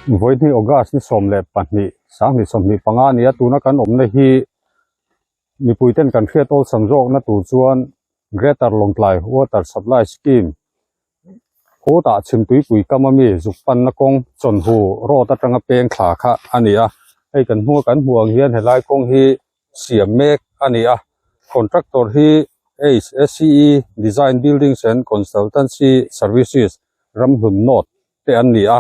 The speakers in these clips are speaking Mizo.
Vawihnih August ni 12 2025 a ni a, tuna kan awmna hi mipuiten kan hriat awlsam zawkna tur chuan Greater Lawngtlai Water Supply Scheme khutah chhimtuipui kam ami zuk panna kawng chawnhu road atanga peng thla kha a ni a, hei kan hnunga kan hmuh ang hian helai kawng hi siam mek a ni a, contractor hi HSCE Design Buildings and Consultancy Services Ramhlun North te an ni a,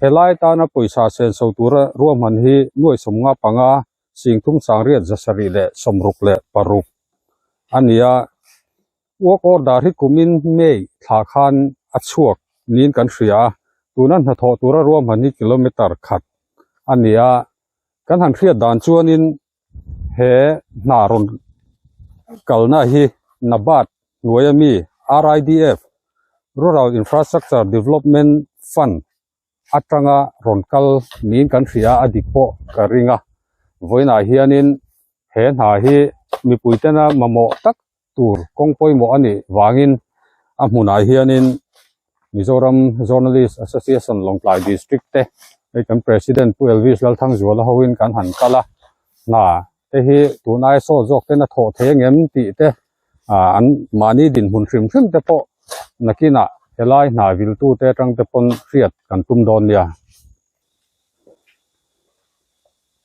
helai tana pawisa senso tura ruahman hi nuai 55 36,666 a ni a, work order hi kumin May thla khan a chhuak niin kan hria a, tuna hnathawh tura ruahman hi kilometre khat a ni a, kan han hriat dan chuanin he hna rawn kalna hi NABARD hnuai ami RIDF, Rural Infrastructure Development Fund, atanga rawn kal niin kan hria a, a dik pawh ka ring a. Vawiinah hianin he hna hi mipui tena mamawh tak tur kawng pawimawh a nih vangin a hmunah hianin Mizoram Journalist Association Lawngtlai District te hei kan President Pu Elvis Lalthangzuala hoin kan han kal a, hna te hi tun aia saw zawk ten a thawh thei angem tih te ah an mahni dinhmun hrim hrim te pawh nakinah helai hna viltu te atang te pawn hriat kan tum dawn nia.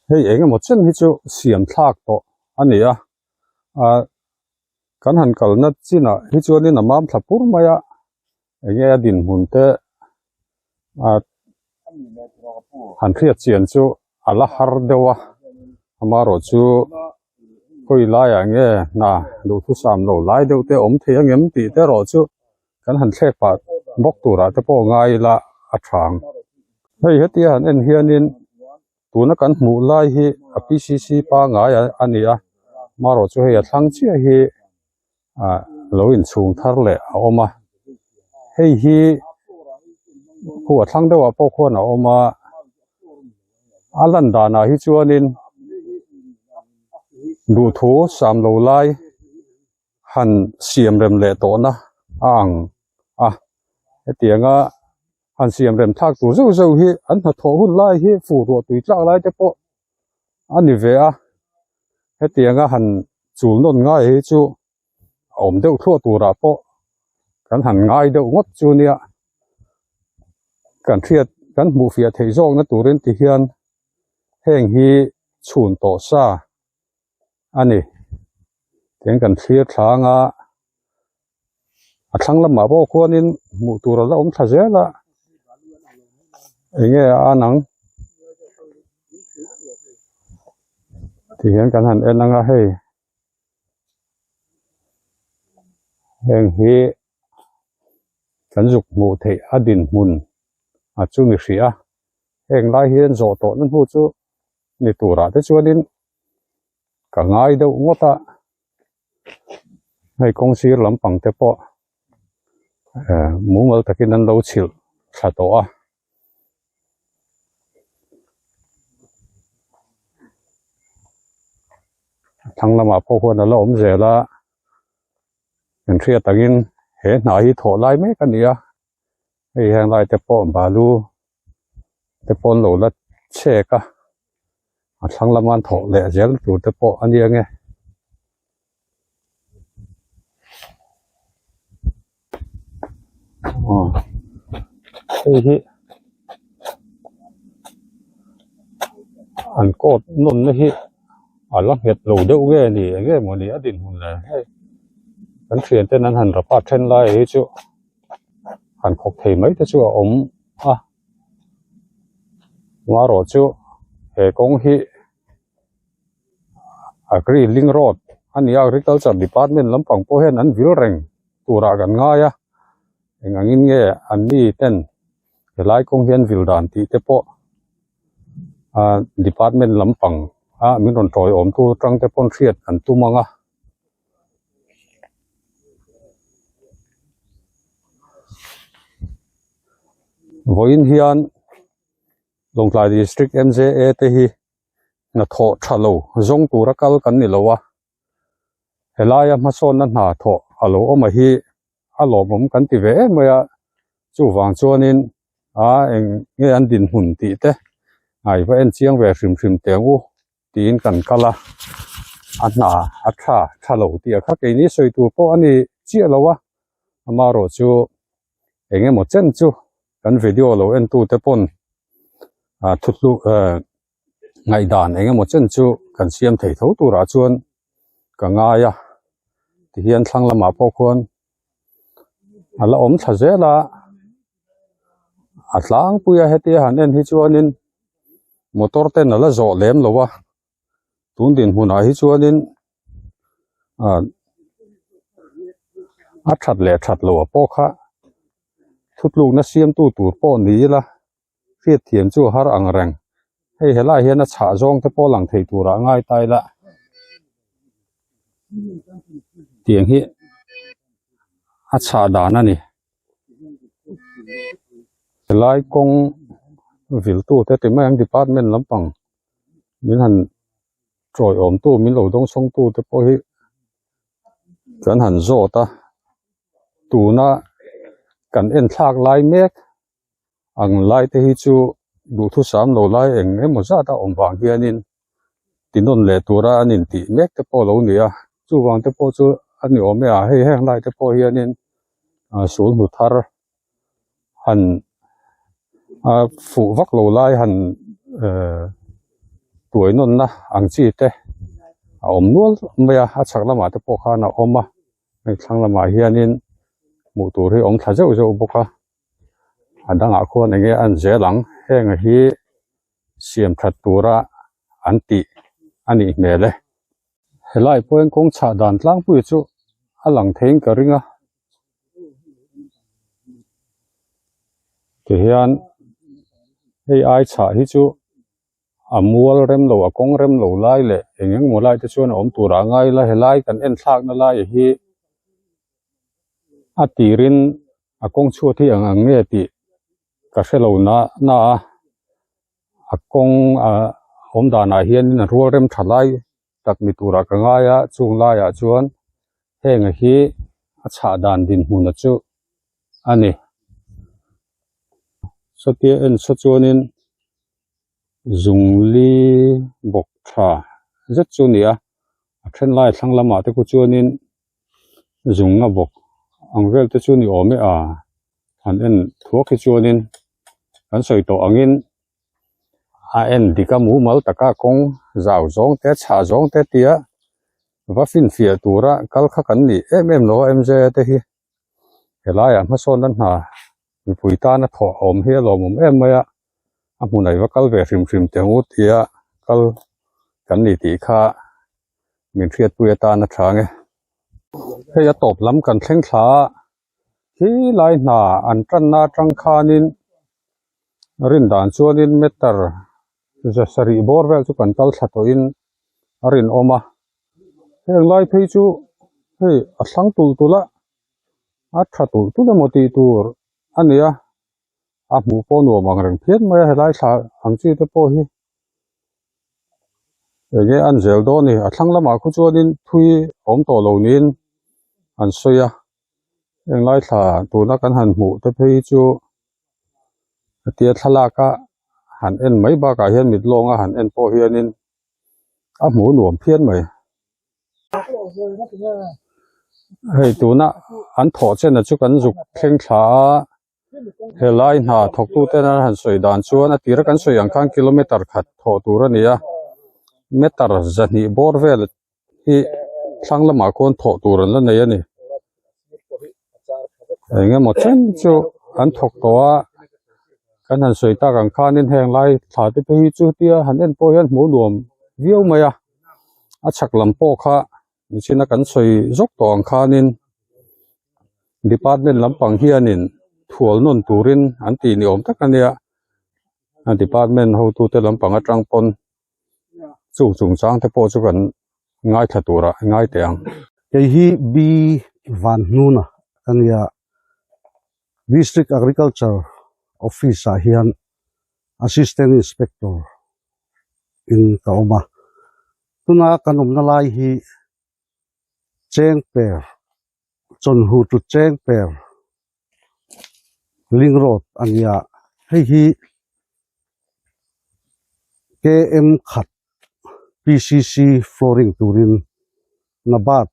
Hei eng emaw chen hi chu siam thlak tawh a ni a ah kan han kalna chinah hi chuanin a mam thla pur mai a eng nge a dinhmun te ah han hriat chian chu a la har deuh a amaherawh chu khawi laiah nge hna duhthusam lo lai deuh te awm thei angem tih te erawh chu kan han thlek pah bawk turah te pawh ngai ila a tha ang. Hei hetia han en hianin tuna kan hmuh lai hi a PCC pangngai a ni a amaherawh chu hei a thlang chiah hi ah lo inchhung thar leh a awm a hei hi khu a thlang deuhah pawh khuan a awm a a lan danah hi chuanin duhthu sam lo lai han siam rem leh tawhna a ang a hetianga han siam rem thlak tur zeuh zeuh hi an hnathawh hun lai hi fur ruah tui tlak lai te pawh a ni ve a hetianga han chul nawn ngai hi chu a awm deuh thluah turah pawh kan han ngai deuh ngawt chu nia kan hriat kan hmuh fiah theih zawkna turin ti hian heng hi chhun tawh sa a ni tiang kan thlir thlang a a thlang lamah pawh khuanin hmuh tur a la awm thla zel a enge a an ang tihian kan han en anga hei heng hi kan zuk hmuh theih a dinhmun a chu ni hrih a heng lai hian zawh tawhna hnu chu ni turah te chuanin ka ngai deuh ngawt a hei kawng sir lampang te pawh eh mumal takin an lo chhilh thla tawh a. A thlang lamah pawh huan a la awm zel a kan hriat angin he hna hi thawh lai mek a ni a hei heng lai te pawh balu te pawh an lo la chhek a a thlang lama an thawh leh zel tur te pawh a ni ang e. Aw hei hi an coat nawnna hi a la nghet lo deuh nge ni eng nge mawni a dinhmun le hei kan thian ten an han rapa then lai hi chu han khawk thei mai te chu a awm a amaherawh chu he kawng hi agri link road a ni a agriculture department lampang pawh hian an vil reng turah kan ngai a eng angin nge an mi ten helai kawng hian vil dan tih te pawh ah department lampang a min rawn tawiawm tu atang te pawn hriat an tum ang a. Vawiin hian Lawngtlai District M_J_A te hi hnathawh tha lo zawng tura kal kan ni lo a helaia hmasawnna hna thawh a lo awm a hi a lawmawm kan ti ve em mai a chuvang chuanin. A eng nge an dinhmun tih te a i va en chiang ve hrim hrim teh ang u tiin kan kal a, a hna a tha tha lo tih a kha keini sawi tur pawh a ni chiah lo a, amaherawh chu eng emaw chen chu kan video lo en tu te pawn ah thuthluk eh ngaihdan eng emaw chen chu kan siam thei tho turah chuan ka ngai a tihian thlang lamah pawh khuan a la awm thla zel a a tlangpui a hetia han en hi chuanin motor ten a la zawh lem lo a tun dinhmunah hi chuanin ah a that leh that loh ah pawh kha thutlukna siamtu tur pawh ni ila hriatthiam chu a har ang reng hei helaiah hian a chhah zawng te pawh lang thei turah a ngai ta ila tiang hi a chhah dan a ni helai kawng viltu te ti mai ang department lampang min han tawiawm tu min lo dawngsawng tu te pawh hi kan han zawt a tuna kan en thlak lai mek. Ang lai te hi chu duhthusam lo lai eng emaw zat a awm vang hianin tinawn leh tura an intih mek te pawh a lo ni a, chuvang te pawh chu a ni awm e a, hei heng lai te pawh hianin ah sul hnu thar han a fuh vak lo lai han ehh tuai nawnna ang chi te a awm nual mai a, a chhak lamah te pawh khan a awm a, hei thlang lamah hianin hmuh tur hi a awm thla zeuh zeuh bawk a. A dangah khuan enge a en zel ang heng hi siam that tura an tih a nih hmel e helai pawhin kawng chhah dan tlangpui chu a lang theiin ka ring a tihian hei ai chhah hi chu a mual rem lo a kawng rem lo lai leh eng eng maw lai te chuan a awm turah a ngai ila helai kan en thlakna lai hi a tirin a kawng chhuat hi ang ang nge tih ka hre lo na na a a kawng ah awm danah hianin a rual rem tha lai tak ni turah ka ngai a chung laiah chuan heng hi a chhah dan dinhmun a chu a ni sawtia en saw chuanin zungli bawk tha zet chu a ni a a then lai thlang lamah te khu chuanin zunga bawk ang vel te chu ni awm e a han en thuak hi chuanin kan sawi tawh angin a en dik a mumal taka kawng zau zawng te chhah zawng te tia va finfiah tura kal kha kan nih em em lo a m j a te hi helaiah hmasawnna hna mipui tana thawh a awm hi a lawmawm em mai a a hmunah i va kal ve hrim hrim teh ang u tia kal kan ni tih kha. Min hriatpui atan a tha nge. Hei a tawp lam kan thleng thla a, khi lai hna an tanna atang khanin rin dan chuanin meter za sarih bawr vel chu kan kal thla tawhin a rinawm a. Heng lai phei chu hei a thlang tulh tulh a, a tha tulh tulh emaw tih tur a ni a, a hmuh pawh nuam ang reng phian mai a helai thla ang chi te pawh hi. Enge an zel dawn a ni a thlang lamah khu chuanin thui awm tawh lo niin an sawi a henglai thla tuna kan han hmuh te phei hi chu hetia thlalak a han en mai bakah hian mit lawnga han en pawh hianin a hmuh nuam phian mai. Hei tuna an thawh chen a chu kan zuk thleng thla a. Helai hna thawktute an han sawi dan chuan a tira kan sawi ang khan kilometer khat thawh tur a ni a meter zahnih bawr vel hi thlang lamah khuan thawh tur an la nei a ni eng emaw chen chu an thawk tawh a kan han sawi tak ang khanin heng lai thla te phei hi chu tia han en pawh hian hmuh nuam viau mai a a chhak lam pawh kha. Nichina kan sawi zawk tawh ang khanin department lampang hianin thual nawn turin an tih ni awm tak a nia a department hotute lampang atang pawn chung chungchang te pawh chu kan ngaithla turah ngai teh ang. Kei hi B Vanhnuna ka nia District Agriculture Office ah hian Assistant Inspector in ka awm a. Tuna kan awmna lai hi Chengper Chawnhu to Chengper link road a nia. Hei hi KM khat PCC flooring turin NABARD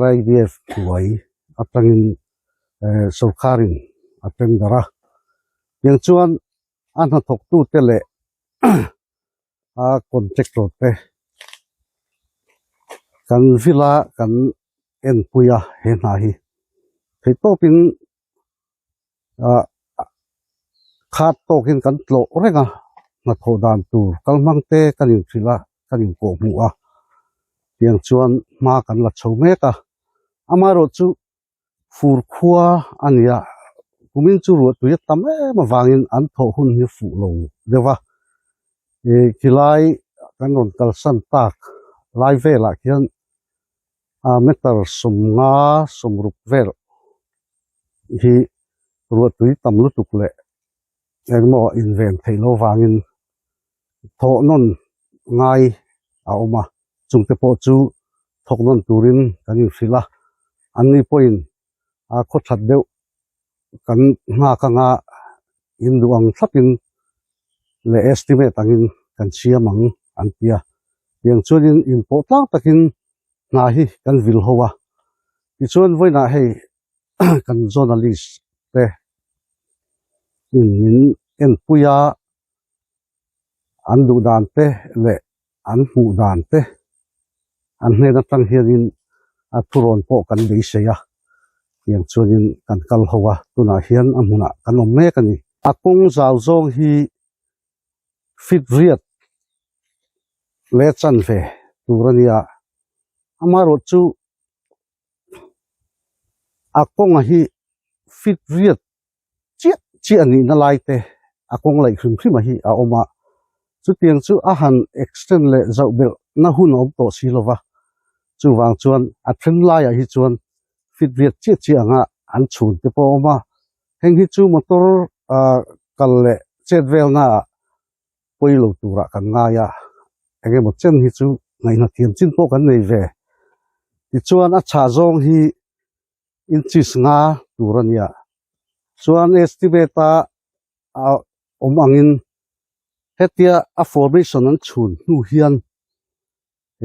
RIDF hnuai atangin eh sorkarin a tender a. Tiang chuan a hnathawktute leh a contractor te kan villa kan enpui a he hna hi theihtawpin ah khat tawkin kan tlawh reng a hnathawh dan tur kal hmang te kan inhrilh a kan inkawh hmuh a tiang chuan hma kan la chho mek a amaherawh chu fur khua a ni a kumin chu ruah tui a tam em avangin an thawh hun hi fuh lo deuh a ih khilai kan rawn kalsan tak lai velah khian ah meter sawmnga sawmruk vel hi ruah tui tam lutuk leh engemaw inven theih loh avangin thawh nawn ngai a awm a chungte pawh chu thawk nawn turin kan inhrilh a an ni pawhin a khaw that deuh kan nghak anga in duh ang thlapin leh estimate angin kan siam ang an ti a tiang chuanin inpawh tlang takin hna hi kan vil ho a tichuan vawiinah hei kan journalist te in min enpui a. An duh dan te leh an hmuh dan te an hnen atang hianin a thurawn pawh kan beisei a, tiang chuanin kan kal ho a, tunah hian a hmunah kan awm mek a ni. A kawng zau zawng hi fit riat leh chanve tur a nia, amaherawh chu a kawnga hi fit riat chiah chiah a nihna lai te a kawng laih hrim hrim a hi a awm a, chutiang chu a han extend leh zauh belh na hun a awm tawh si lova, chuvang chuan a then laiah hi chuan fit riat chiah chiah anga an chhun te pawh a awm a, heng hi chu motor ah kal leh chet velna ah pawi lo turah kan ngai a, eng emaw chen hi chu ngaihna thiam chin pawh kan nei ve, tichuan a chhah zawng hi. Inches nga tur a nia chuan estimate a a awm angin hetia a formation an chhun hnu hian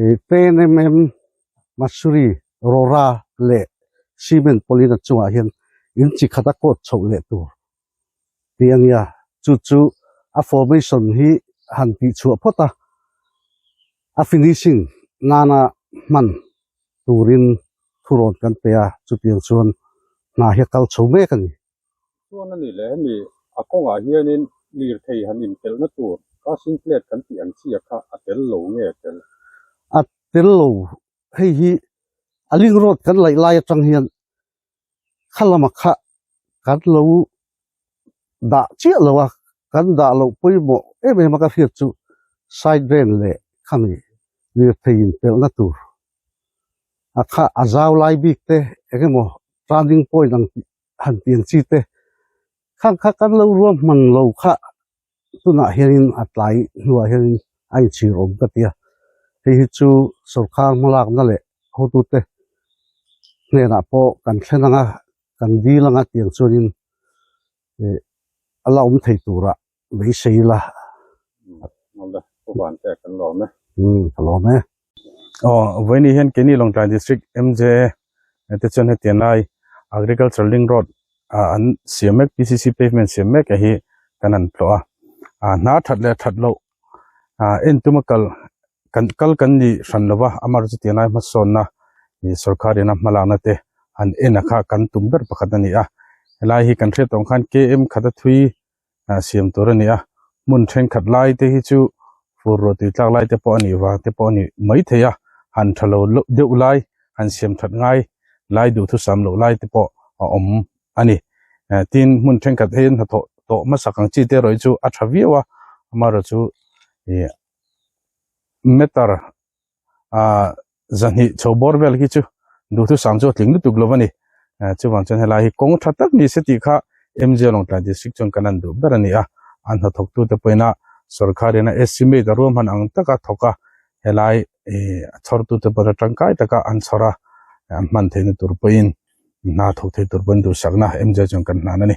ih ten mm masuri rawra leh cement pawlin a chungah hian inchi khat a coat chhoh leh tur tih a nia chu chu a formation hi han tih chhuah phawt a a finishing nana hman. turin thurawn kan pe a, chutiang chuan hna hi a kal chho mek a ni. Chuan a ni leh hemi a kawngah hianin lirthei han inpelhna tur passing plate kan tih ang chi a kha a tel lo nge a tel? A tel lo, hei hi a ring road kan laih lai atang hian kha lama kha kan lo dah chiah lo a, kan dah loh pawimawh em em a ka hriat chu side drain leh khami lirthei inpelhna tur a kha a zau lai bik te eng emaw turning point ang tih han tih ang chi te khang kha kan lo ruahman lo kha tunah hianin a tlai hnuah hianin a inchhir awm ka ti a, hei hi chu sorkar hmalakna leh hotute hnenah pawh kan thlen anga kan dil anga tiang chuanin ih a la awm thei tura beisei ila. Ka lawm e. Aw vawiin hian keini Lawngtlai District MJA te chuan hetiang lai Agriculture Link Road ah an siam mek PCC pavement siam mek a hi kan han tlawh a ah hna that leh that loh ah en tuma kal kan kal kan ni hran lova amaherawhchu chutiang lai hmasawnna ih sorkar ina hmalakna te han en a kha kan tum ber pakhat a ni a helai hi kan hriat tawh ang khan KM khata thui ah siam tur a ni a hmun thenkhat lai te hi chu fur ruah tui tlak lai te pawh a nih vang te pawh a ni maithei a han tha lo deuh lai han siam that ngai lai duhthusam loh lai te pawh a awm a ni eh tin hmun thenkhat hi hnathawh tawh hmasak ang chi te erawh hi chu a tha viau a amaherawhchu ih meter ah zahnih chho bawr vel khi chu duhthusam chu a tling lutuk lo a ni eh chuvang chuan helai hi kawng tha tak ni se tih kha MJ Lawngtlai District chuan kan an duh ber a ni a an hnathawk tute pawhin a sorkar in a estimate a ruahman ang taka thawk a helai ih a chhawr tute pawh tangkai taka an chhawr a an hman theihna tur pawhin hna thawk thei tur pawhin duhsakna MJ chuan kan hnan a ni.